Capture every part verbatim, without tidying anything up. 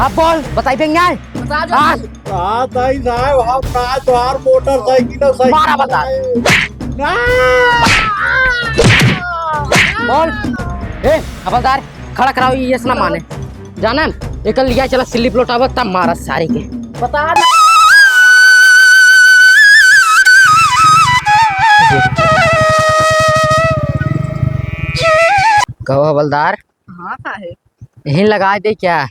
अब बोल, बताई पे न्याय। बता दो। हाँ। हाँ, ताई साहब, हम ना तोहार मोटरसाइकिल और साइकिल मारा बता। ना। बोल। ए, हवलदार, खड़ा कराओ, ये ना माने। जाना, एक लिया चला, स्लिप लोटावा, तब मारा सारे के। बता ना। कहो हवलदार। हाँ, का है? यहीं लगा दे क्या?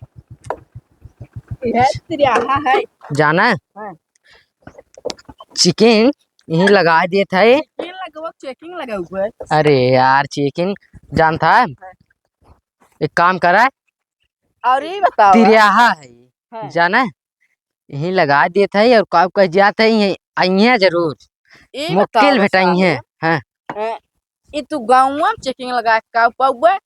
यह तिरहा है। जाना? हाँ। चिकन यहीं लगा देत है। चिकन लगवा, चेकिंग लगा हुआ है। अरे यार, चिकन जानता है? हाँ। एक काम करा। और ये बताओ। तिरहा है, हाँ। जाना? यहीं लगा देत है और का कह जात है, यहीं अइहे जरूर। ये मुक्किल बताओ भेटाई है। साहब। हाँ। हाँ। ई तू गाँव में चेकिंग लगा के का पाउबे?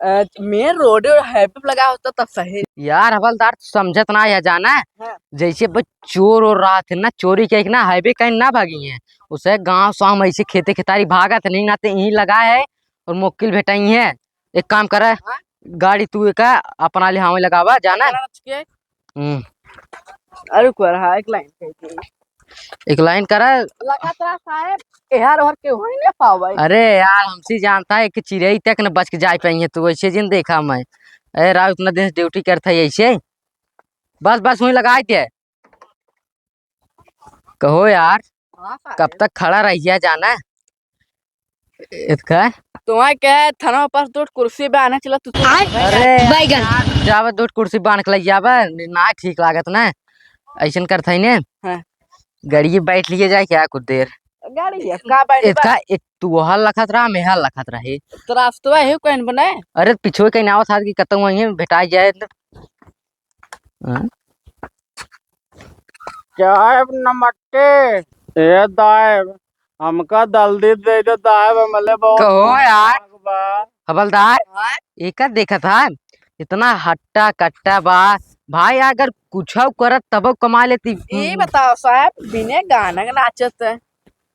अ, मेन रोड और हाईवे पे लगा होता तब सही। यार हवलदार, तू समझत ना है जाना। हाँ। जैसे बस चोर और रात है ना, चोरी के ना हाईवे कहीं ना भागी है, उसे गाँव साम ऐसे खेते खेतारी भागत नहीं ना, तो यहीं लगा है और मोकिल भेटाई है। एक काम करे, हाँ? गाड़ी तू एक अपना ले हावे लगावा जाना। अपना रख के। हम्म। अरे को रहा एक लाइन कह दे। एक लाइन करा। लगातार साहेब, एहर ओहर के होई ना पावे। अरे यार, हमसे जानता है कि चिरई तक न बच के जाए पाई है, तू ऐसे जिन देखा मैं। ए राव, इतना दिन से ड्यूटी करता है ऐसे। बस, बस, वहीं लगाए थे। कहो यार, हाँ, साहब। कब तक खड़ा रहिया जाना? इतका? तुम्हारे कहे थाना पास दो कुर्सी पे आने चला, तू तो आय? अरे, बैगन। जावे दो कुर्सी बांध के लग जावे, ना ठीक लागत ना। ऐसन करत है ने। हाँ। गाड़ी बैठ लिए जाए क्या कुछ देर? गाड़ी है, का बैठ इतका बा? इत-, तू वहाँ लखत रहा, मैं यहाँ लखत रहे। तो रास्ता है कहीं बने? अरे, पीछे कहीं आवत हाथ की कतौ वहीं भेटा जाए तो। हाँ? साहेब नमस्ते। ए दाएब, हमका दल्दी दे दे दाएब, हमले बहुत कहो यार। दिमाग बा। हवलदार, हाँ? एकर देखत है, इतना हट्टा कट्टा बा। भाई अगर कुछ करत तब कमा लेती। ई बताओ साहेब, बिने गाना के नाचत है।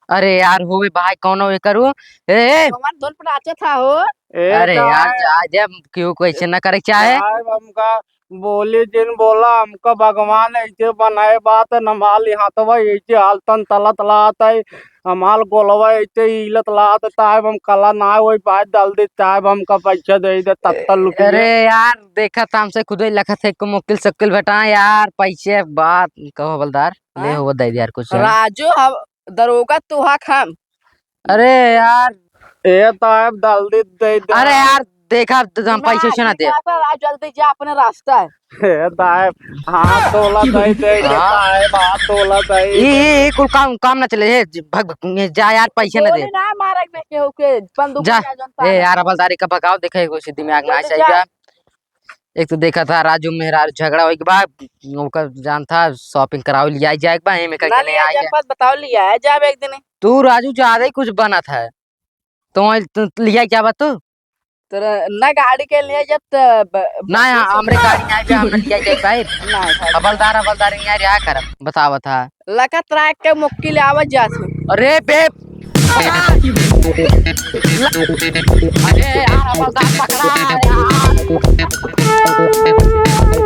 अरे यार, होवे भाई, कौनो एकर हो। ए, ए। कौन धुन पर नाचत था हो? ए, अरे यार, दाएब। जा, जा, केहू को ऐसे ना करे के चाहे। दाएब, हमका बोली जिन बोला, हमका भगवान ऐसे बनाए बात, हमाल हाथवा ऐसे हालतन तलत लात है, हमाल गोलवा ऐसे हीलत लात, ताएब हम कला ना होई भाई, जल्दी ताएब हमका पैसा दे दे, तत्तल लुटिया। अरे यार, देखा था हमसे खुद ही लखत है, को मुक्किल सक्किल भेटा यार, पैसे बात कहो हवलदार, ले हाँ? हो दे दे यार कुछ यार। राजू, हम दरोगा तू हक हम। अरे यार। ए ताएब, जल्दी दे दे। अरे यार, देखा, त हम पैसे वैसे ना दे। दिमाग पर आ, जल्दी जा अपने रास्ता है। ए ताएब, हाथ तोला दे दे, हाँ। ताएब, हाथ तोला दे ई, दे। ई, ई कुल काम, काम ना चले, हे, ज-, भग, भग, जा यार, पैसे ना दे। गोली ना मारे में केहू के, बंदूक जा। ना जानता ए है। यार, हवलदारी का भगाओ, देखे, एगो से दिमाग ना जल्दी चाहिए। जा। एक तो देखा था राजू मेहरारू झगड़ा होई के बा, ओकर जान था shopping करावे लिया जाए के बा, एमे ना करके ले लिया आए जाए, के। मत बताओ, लिया जाए एक दिन। तू राजू ज्यादा ही कुछ बनत है, तो वहीं तू लिया क्या बा तू? तोरा ना गाड़ी के लिया जाए तो ब-, ना, बस यहाँ हमरे गाड़ी नहीं पे, हमरे लिया जाए भाई। ना भाई। हवलदार, हवलदार यहाँ रहा कर, बतावत है। लखत राय के मुक्की ले आवत जात हूँ। अरे बे, अरे यार, हवलदार पकड़ा यार।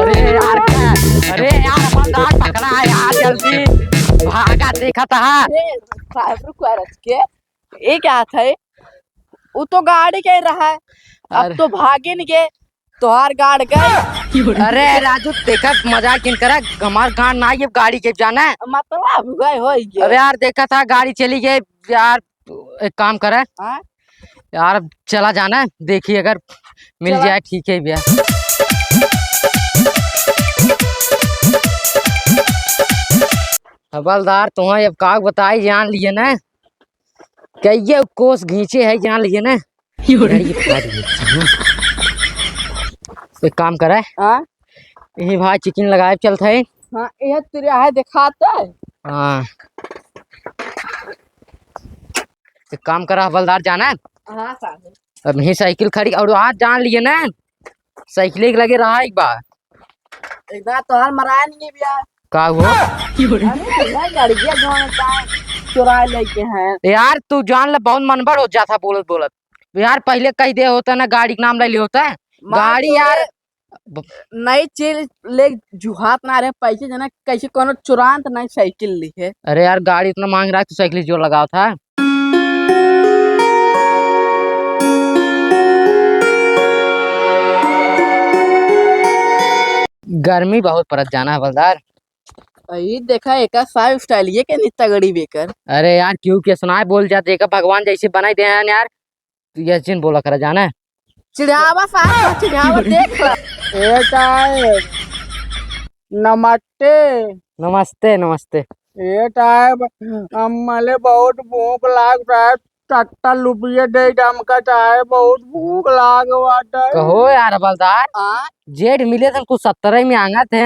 अरे यार, अरे यार, हवलदार पकड़ा यार, जल्दी भागा, देखा था। ए, साहब, रुको यार, के? ये क्या था? वो तो गाड़ी के रहा है, अब अरे। तो भागे नहीं गए। तोहार गाड़ गए। अरे राजू, देखा, मजाक जिन करा, हमार गाड़ ना, ये गाड़ी के जाना है। मतलब गए हो ये। अबे यार, देखा था गाड़ी चली गई यार, एक काम करे। हाँ? यार, अब चला जाना है, देखी अगर मिल चला। जाए, ठीक है भैया। हवलदार, तुम्हें अब का बताई, जान लिए ना। कहिए कोस घींचे है, जान लिए ना। अरे, ये फाड़ दिए। एक काम करे। हाँ? यही भाई चिकन लगाए चलत है। हाँ, यह तुरिया है, दिखाते है। हाँ। एक काम करा, हवलदार जाना है? हाँ, साहब। अब यही साइकिल खड़ी, और आज जान लिए ना, साइकिल के लगे रहा एक बार। एक बार तोहार मराए नहीं भैया। का हुआ? अरे, भैया, लड़कियां जो है, का चुराए लेके हैं। यार, तू जान ले, बहुत मनबड़ हो जाता बोलत बोलत। यार, पहले कह दे होता ना, गाड़ी के नाम ले ले होता। मार गाड़ी तो यार, रे। ब- नई चीज ले जुहात ना रहे, पैसे जना कैसे कोनो चुरांत नई साइकिल ली है। अरे यार, गाड़ी इतना मांग रहा है, तू साइकिल जोर लगावत है। गर्मी बहुत पड़त जाना है, हवलदार। ई देखा, एका साहब स्टाइल ये के नहीं तगड़ी बेकर। अरे यार, क्यों के सुनाए बोल जात, एका भगवान जैसे बनाई दे हैं यार। तू ये जिन बोला करा जाना। चिढ़ावा साहब, चिढ़ावा, देख ला। ए साहब, नमस्ते। नमस्ते, नमस्ते। ए साहब, हमले बहुत भूख लाग रहा है, सत्तर रुपये दे दे हमका साहब, बहुत भूख लाग बाटे। कहो यार हवलदार, हाँ? जेठ मिले थे कुछ सत्तर ही में आंगा थे।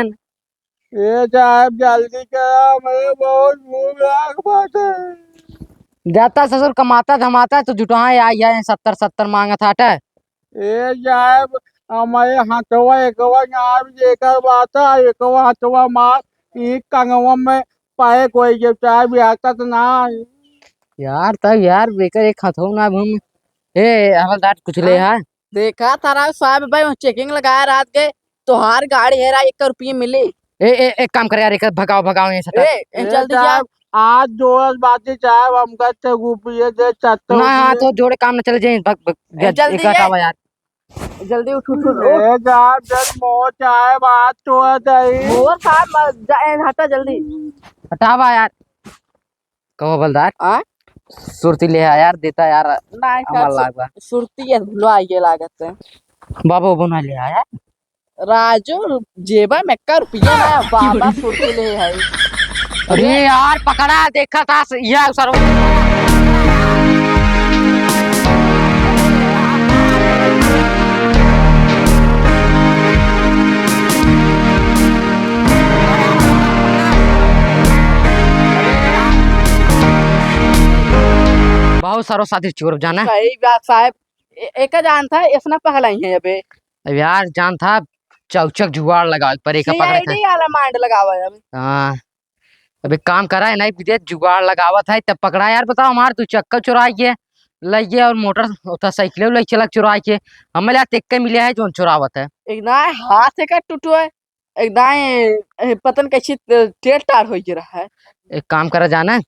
ए साहब, जल्दी करा, हमें बहुत भूख लाग बाटे। जाता ससुर कमाता धमाता तो जुटहा आई है, सत्तर सत्तर मांगत हाटे। ए साहब, हमारे हथवा एकवा ना आवे, जेकर बात है, एकवा हथवा मार, ई कंगवा में पैक होई गए, साहब, यार तक ना आई। यार, तब यार, बेकर एक हथवा ना घूम। ए, हवलदार, कुछ ले हाँ? है? देखा तारा साहब भाई, वो चेकिंग लगाया रात के, तोहार गाड़ी हेरा, एक रुपये मिली। ए, ए, एक काम कर यार, एक भगाओ, भगाओ ये सटा। ए, ए, ए, जल्दी जा। साहब, आज जोरस बाजी साहब, हमका छह रुपये दे सकते हो ना, हाँ, रुपये। तो जोड़े काम न चले जाए, भग, भग, ए, जल्दी एक हटावा जा। यार। जल्दी उठ, उठ, उठ, उठ। ए, साहब, जब मोर चाहे बात तो है सही। मोर साहब, जा, ए, हटा जल्दी। हटावा यार। कहो हवलदार। आ? सुरती ले आ यार, देता यार, नहीं, हमार सर, लाग बा। सुरती है, भुला ये लागत है। बाबू बना ले आया। राजू, जेबा में का रुपया ना, बाबा सुरती ले है। अरे यार, पकड़ा, देखा था, यह सर। बहुत सारो साथी चोर जाना। सही बात साहब, ए-, एका जान था, ऐसना पहला ही है अबे। अब यार जान था, चौचक जुगाड़ लगावे पर एका पकड़े था। सीआईडी वाला माइंड लगावा है अबे। हाँ, अब एक काम करा है, नहीं विदेश जुगाड़ लगावत है, तब पकड़ा यार, बताओ हमार तू चक्का चुराई के लइए और मोटर, मोटरसाइकिल लइ चला चुराई के, हमें ला तेक्के मिले है जोन चुरावत है। एक दाएं हाथ से का टूटो है, एक दाएं, ए, पतन कैसी टेढ़ टाढ़ हो गिरा है। एक काम करा जाना,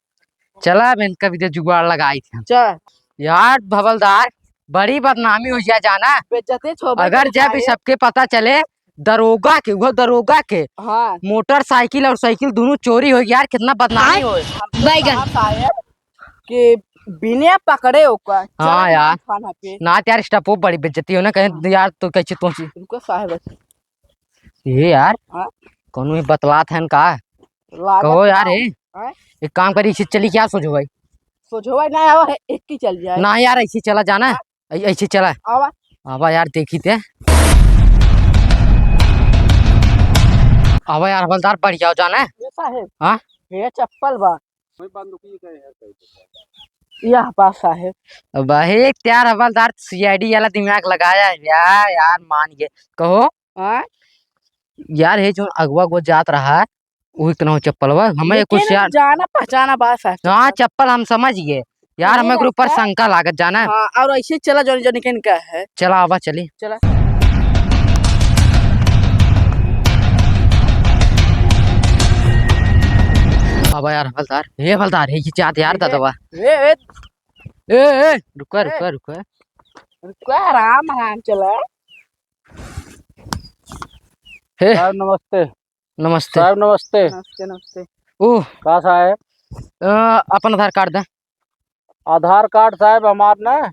चला अब इनका विदेश जुगाड़ लगाई थी हम। चल। यार हवलदार, बड़ी बदनामी हो जाए जाना। बेइज्जती छो अगर जब भी सबके पता चले, दरोगा के, वो दरोगा के हाँ। मोटरसाइकिल और साइकिल दोनों चोरी हो गया यार, कितना बदनामी आय। हो। बैगन। साहब कि बिना पकड़े ओकर हाँ चल यार। थाना पे। ना यार, स्टाफ वो बड़ी बेइज्जती हो ना, कहीं हाँ। यार तो कैसे तोची। रुको साहब। ये यार, हाँ? कौनो ही बतलात है का? लागत कहो यार, ना। ए, हाँ? एक काम करी, इसे चली क्या सोझो भाई? सोझो भाई ना आवा है, एक ही चल जाए। ना यार, ऐसे चला जाना। हाँ? ऐ-, ऐसे चला। आवा। आवा यार, देखी ते। आवा यार, हवलदार, बढ़िया हो जाना है। ये साहेब। हाँ? ये चप्पल बा। यह बा साहेब। अब हे यार, हवलदार, सीआईडी वाला दिमाग लगाया है यार, यार, मान गए। कहो। हाँ? यार, हे जो अगवा गो जात रहा, वही कनौ चप्पल बा, हमें लेकिन कुछ यार जाना पहचाना बा साहब हाँ, चप्पल। चप्पल हम समझ गए। यार, हमें एकरे ऊपर शंका लागत जाना। हाँ, और ऐसे चला जो, जो निकन का है। चला, आवा, चली। चला। आवा यार, हवलदार। हे हवलदार, हे ये जात यार, ए, दादा बा। ए, ए। ए, ए, रुका, ए। रुका, रुका। रुका, आराम, आराम चला। हे। साहब, नमस्ते। नमस्ते। साहब, नमस्ते। नमस्ते, नमस्ते। ओह। का साहब? अ, अपन आधार कार्ड दे। आधार कार्ड साहब हमार ना,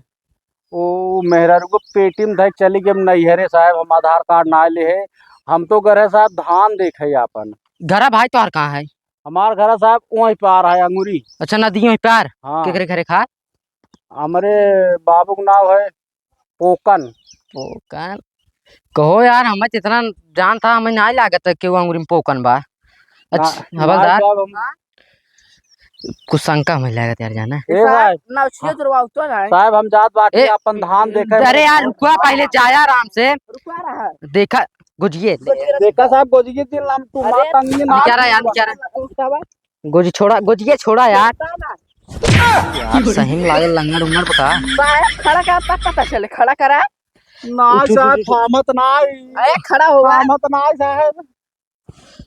वो मेहरारू को पेटी में धइ चली गई नैहरे साहब, हम आधार कार्ड ना ले है। हम तो घर है साहब, धान देखे आपन। घरा भाई तोहार कहाँ है? हमार घर है साहब, वहीं पार है अंगूरी। अच्छा, नदी वहीं पार? हाँ। केकरे घरे खा? हमरे बाबू के नाव है पोकन। पोकन? कहो यार, हमें जितना जान था, हमें नाहीं लागत है कि वो अंगुरी में पोकन बा। ना, अच्छा, ना हवलदार। साहब, हम कुछ शंका हमें लागत यार, जाना। ए साहब, भाई। ना, उसके हाँ। जुड़वाओ तो ना। साहब, हम जात बाटी ए, अपन धान देखे। अरे यार, रुकवा, पहले जाया आराम से। रुकवा रहा। देखा, गुजिये ले। देखा साहब, गुजिये दिन हम तू अरे, मार तंगी ना। बेचारा यार, बेचारा। गोजी छोड़ा, गोजिया छोड़ा यार। छोड़ा ना। यार, सही में लागल लंगड़ उंगड़ बता। साहब, खड़ा करा, तब पता चले, खड़ा करा। ना उठ, उठ, साहब, उठ, उठ। थामत ना। अरे, खड़ा हो। थामत ना, साहब।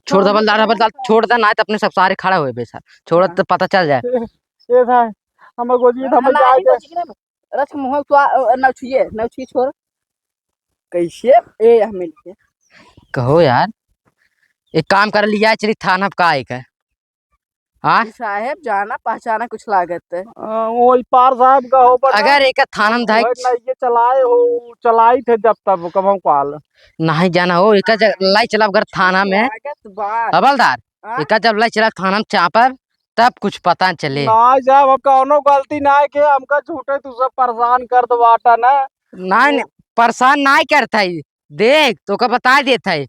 छोड़ दे, हवलदार, हवलदार, छोड़ दे, ना तो अपने सब सारे खड़ा हुए बे, साहब। छोड़ दे, तो पता चल जाए। ए, ए, साहब, हमें गोजी, हमें ना, जाए नहीं, दे। गोजी के ना, रच मुँह तो आ, अ, नौछिए, नौछिए छोड़। कैसे? ए, हमें लेके। कहो यार, एक काम कर, लिया चली थाना पे, का एक है? हाँ? ई साहेब, जाना पहचाना कुछ लागत है। अ, वो ई पार साहब का हो, बता। अगर एक थाना में धाई भाई, नहीं, ये चलाए हो, चलाई थे जब तब, कब हम काल। नहीं जाना हो, एक ज-, लाई चला अगर थाना में। लागत बा। हवलदार, हाँ? एक जब लाई चला थाना में चापर, तब कुछ पता चले। ना साहब, हम कौनो गलती ना है के, हमका झूठे तू सब परेशान कर दो बाटा ना। नहीं, नहीं, परेशान नहीं करता है। देख, तोका बता देता है,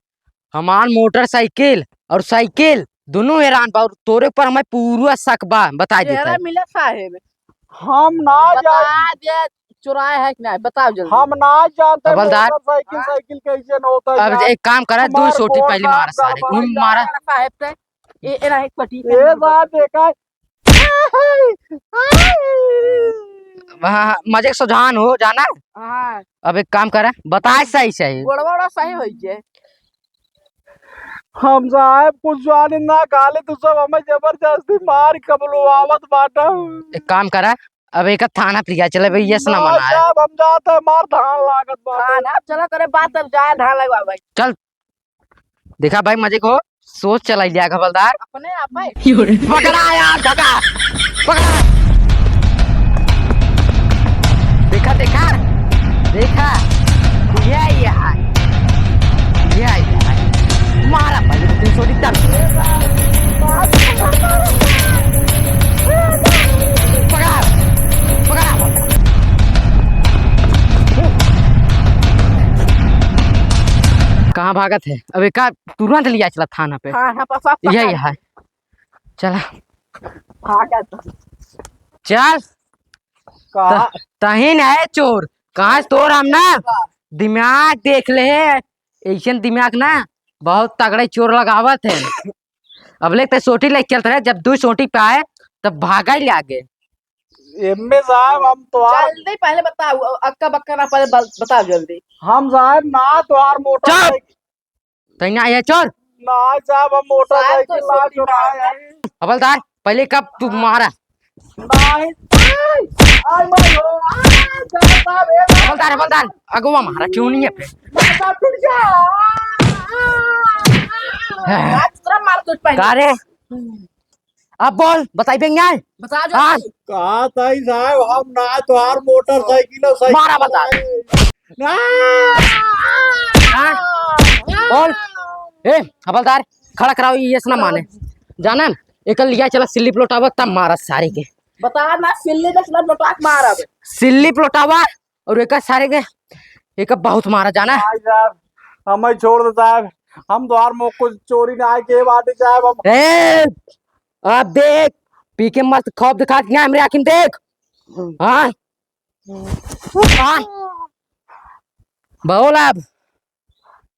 हमार मोटरसाइकिल और साइकिल दोनों हैरान बा, और तोरे पर हमें पूरा शक बा, बता देता चेहरा है। मिला साहेब। हम ना बता जान- दे, चुराए है कि नहीं, बताओ जल्दी। हम ना जानते हवलदार। मोटरसाइकिल, हाँ? साइकिल कैसे न होता है अब यार। एक काम करा, दो हमार सोटी कौन पहले काम मारा सारे, गड़बड़ उन है मारा। यार? साहेब से, ए, ए, ना, एक पटी ए, बात देखा। हाँ, हाँ, मजे के सुझान हो जाना। हाँ। अब एक काम करा, बताए सही सही। गोड़वा ओड़वा सही होई जे। हम साहब कुछ जाने ना, खाली तू सब हमें जबरदस्ती मार कबलवावत बाटा। एक काम करा, अब एक थाना पे लिया चले भाई, ये सुना ना मना है। साहब, हम जाते हैं, मार धान लागत बा। थाना चला करे बात, अब जाए धान लगवा भाई। चल, देखा भाई, मजे को सोच चलाई लिया हवलदार। अपने आप भाई। पकड़ा यार, धका, पकड़ा। देखा, देखा, देखा, ये, ये, ये, ये, मारा भाई, तू छोड़ी तब। पकड़ा, पकड़ा, पकड़ा। कहाँ भागत है? अब एका तुरंत लिया चला थाना पे। हाँ, हाँ, पापा, पापा। यही है। चला। भागत। चल। का? त-, तहीन है चोर। कहाँ से तोर हम ना? का? दिमाग देख ले है। ऐसन दिमाग ना बहुत तगड़े चोर लगावत है। अब ले ते सोटी ले चलत रहे, जब दो सोटी पे आए तब भागा ही लागे। एम्मे साहब, हम तो आप जल्दी पहले बताओ, अक्का बक्का ना पहले बल-, बताओ जल्दी। हम साहब ना तोहार मोटरसाइकिल। तैना ये चोर। ना साहब, हम मोटरसाइकिल साहब तो ना चोरी चुराए ना हैं। हवलदार, पहले कब तू मारा? नहीं। आई, आई, माई हो। आ, साहब, साहब, ए, हवलदार, हवलदार, अगवा मारा क्यों नहीं है पे? साहब, टूट गया। आज दूसरा मार तू पहले। का रे? अब बोल, बताई बेंगे आए? बता जो हाँ। भाई। कहा ताई साहब, हम ना तोहार मोटरसाइकिल और साइकिल मारा बता। ना। हाँ? बोल। ए, हवलदार, खड़ा कराओ, ये सुना माने। जाना, एक लिया चला सिल्ली पलोटावा, तब मारा सारे के। बता ना, सिल्ली ना चला पलोटा के मारब। सिल्ली पलोटावा, और एका सारे के, एका बहुत मारा जाना। भाई साहब, हमें छोड़ दे साहब, हम द्वार में कुछ चोरी ना आए के बाटे साहब, हम ए, अब देख, पी के मस्त खौफ दिखा दिया हमरे आँखी में, देख। हाँ? हाँ? बोल अब।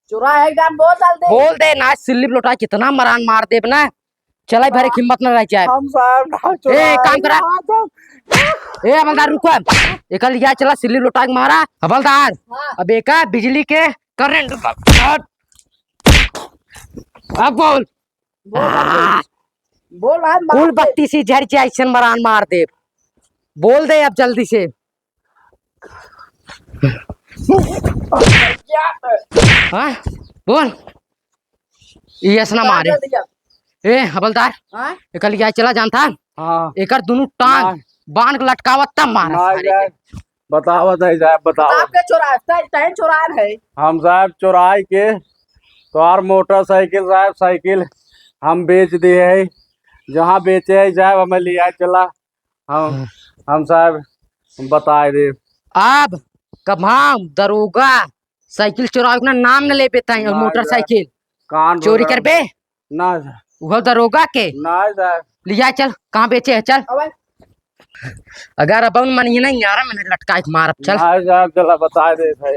चुरा है एकदम, बोल जल्दी। बोल दे ना, सिल्ली लोटा कितना मरान मार देब ना। चलाई भरे हाँ। हिम्मत न रह जाए। हम साहब ना ए, चुराए। काम करा। हाँ, साहब। ए, हवलदार, रुको। एका लिया चला, सिल्ली लोटा के मारा। हवलदार, हाँ। अब एका बिजली के करंट। अब बोल। बोल, आ। बोल, आज मार कुल दे। बत्ती से झर जाए, ऐसन मरान मार देब। बोल दे अब जल्दी से। हाँ? बोल। ये ऐसा ना मार मारे। जल्दी अब। ए, हवलदार, हाँ? एकर लिया चला जानता? हाँ। एकर दुनू टांग ना। बांध के लटकावत तब मारा ना सारे यार। के। बतावत है साहब, बतावत। आपके चोरा, तै-, तैं चोरान है। हम साहब चोराई के तोहार मोटरसाइकिल साहब, साइकिल हम बेच दिए है। जहाँ बेचे है साहब, हमें लिया चला। हम, हाँ। हम साहब बताए दे। अब कब हम दरोगा साइकिल चोरावे के ना नाम न लेबे ताई और ना मोटरसाइकिल यार। कान चोरी पकड़। करबे? ना साहब। उहो दरोगा के? ना साहब। लिया चल, कहाँ बेचे है, चल। अबे। अगर अब हम मनिए ना, यार, मैंने लटकाए के मारब, चल। ना साहब, चला बताए दे भाई।